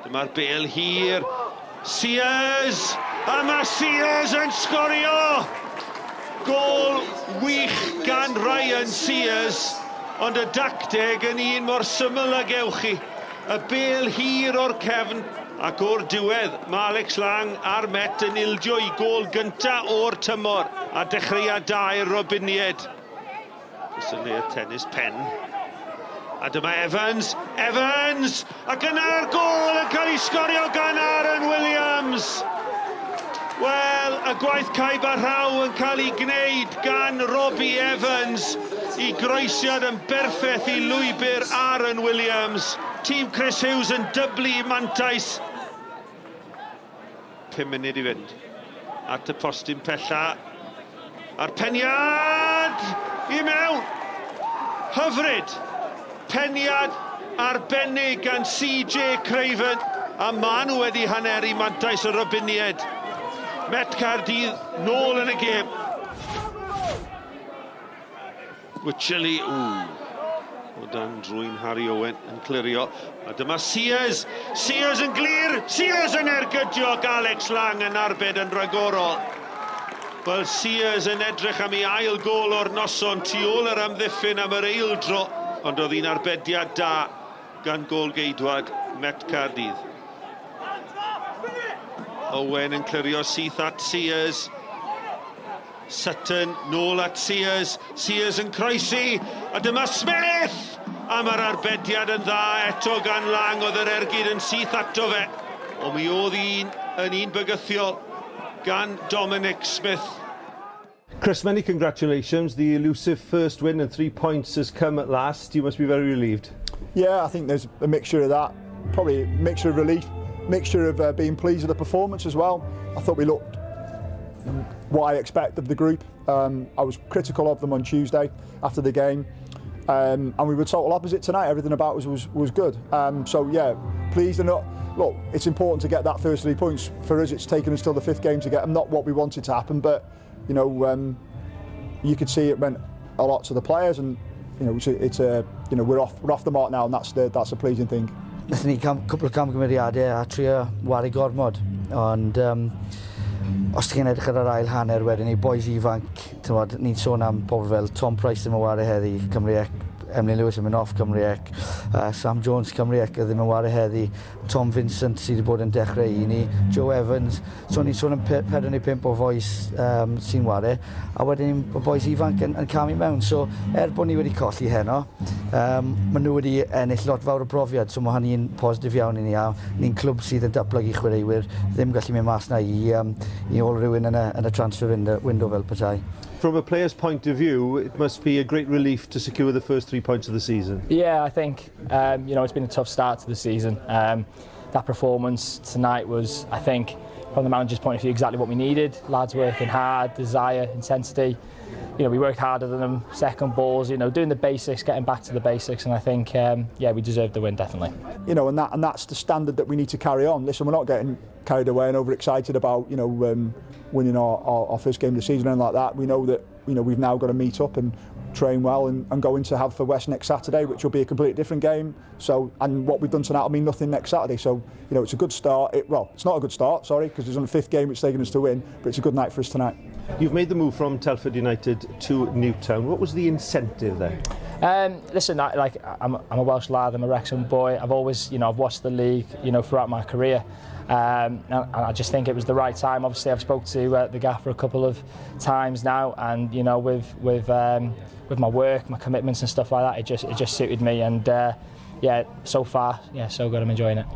Dyma'r bel hir. Sears! A mae Sears yn sgorio! Gôl wych gan Ryan Sears, ond y dacteg yn un mor syml ag gewch chi. Y bel hir o'r cefn, ac o'r diwedd mae Alex Lang a'r Met yn ildio i gôl gynta o'r tymor, a dechreuad da i'r Robiniaid. Cystadleuaeth tennis pen. A dyma Evans, Evans! Ac yna'r gôl yn cael ei sgorio gan Aaron Williams! Wel, y gwaith caib a rhaw yn cael ei gwneud gan Robbie Evans i groesiad yn berffeth i lwybr Aaron Williams. Tîm Chris Hughes yn dyblu mantais. 5 munud i fynd. At y postyn pella. A'r peniad i mewn! Hyfryd! Peniad arbennig gan CJ Craven a maen nhw wedi haneru mantais y Robiniaid. Met Caerdydd nôl yn y gêm. Wycherley, ww, o dan drwyn Harry Owen yn clirio. A dyma Sears, Sears yn glir, Sears yn ergydio ac Alex Lang yn arbed yn rhagorol. Wel, Sears yn edrych am ei ail gôl o'r noson tu ôl yr amddiffyn am yr eildro, ond oedd hi'n arbediad da gan gôl-geidwad Met Caerdydd. Owen yn clirio syth at Sears. Sutton nôl at Sears, Sears yn croesi, a dyma Smith! A mae'r arbediad yn dda eto gan Lang, oedd yr ergyd yn syth ato fe. Ond mi oedd un yn un bygythiol gan Dominic Smith. Chris, many congratulations. The elusive first win and three points has come at last. You must be very relieved. Yeah, I think there's a mixture of that. Probably a mixture of relief, mixture of being pleased with the performance as well. I thought we looked what I expect of the group. I was critical of them on Tuesday after the game. And we were total opposite tonight. Everything about us was good. So yeah, pleased and not. Look, it's important to get that first 3 points. For us, it's taken us till the fifth game to get them. Not what we wanted to happen, but you could see it meant a lot to the players, and we're off the mark now, and that's a pleasing thing. Nathon ni cwpl o camgymeriadau a trio ware gormod, ond os ti'n edrych ar yr ail hanner wedyn ni, boys ifanc, t'mod, ni'n sôn am pobl fel Tom Price ddim yn ware heddi, Cymru Ec, Emlyn Lewis yn mynd off Cymru Ec, Sam Jones Cymru Ec ddim yn ware heddi, Tom Vincent sydd wedi bod yn dechrau i ni, Joe Evans, so ni'n sôn am 4 neu 5 o fois sy'n ware, a wedyn y boys ifanc yn camu mewn. So er bod ni wedi colli heno, maen nhw wedi ennill lot fawr o brofiad, so mae hynny'n positif iawn i ni, a ni'n clwb sydd yn datblygu chwaraewyr, ddim gallu mynd mas na i ôl rhywun yn y transfer window fel petai. From a player's point of view, it must be a great relief to secure the first 3 points of the season. Yeah, I think it's been a tough start to the season. That performance tonight was, I think, from the manager's point of view, exactly what we needed. Lads working hard, desire, intensity. We worked harder than them, second balls, doing the basics, getting back to the basics, and I think, we deserved the win, definitely. And that's the standard that we need to carry on. Listen, we're not getting carried away and overexcited about winning our first game of the season and like that. We know that we've now got to meet up and train well and go into Haverfordwest next Saturday, which will be a completely different game. And what we've done tonight will mean nothing next Saturday. So it's a good start. It's not a good start, sorry, because it's on the fifth game it's taken us to win, but it's a good night for us tonight. You've made the move from Telford United to Newtown. What was the incentive there? Listen, I'm a Welsh lad, I'm a Wrexham boy. I've always, you know, I've watched the league throughout my career. And I just think it was the right time. Obviously, I've spoke to the gaffer a couple of times now, and with my work, my commitments and stuff like that, it just suited me. And so far, so good. I'm enjoying it.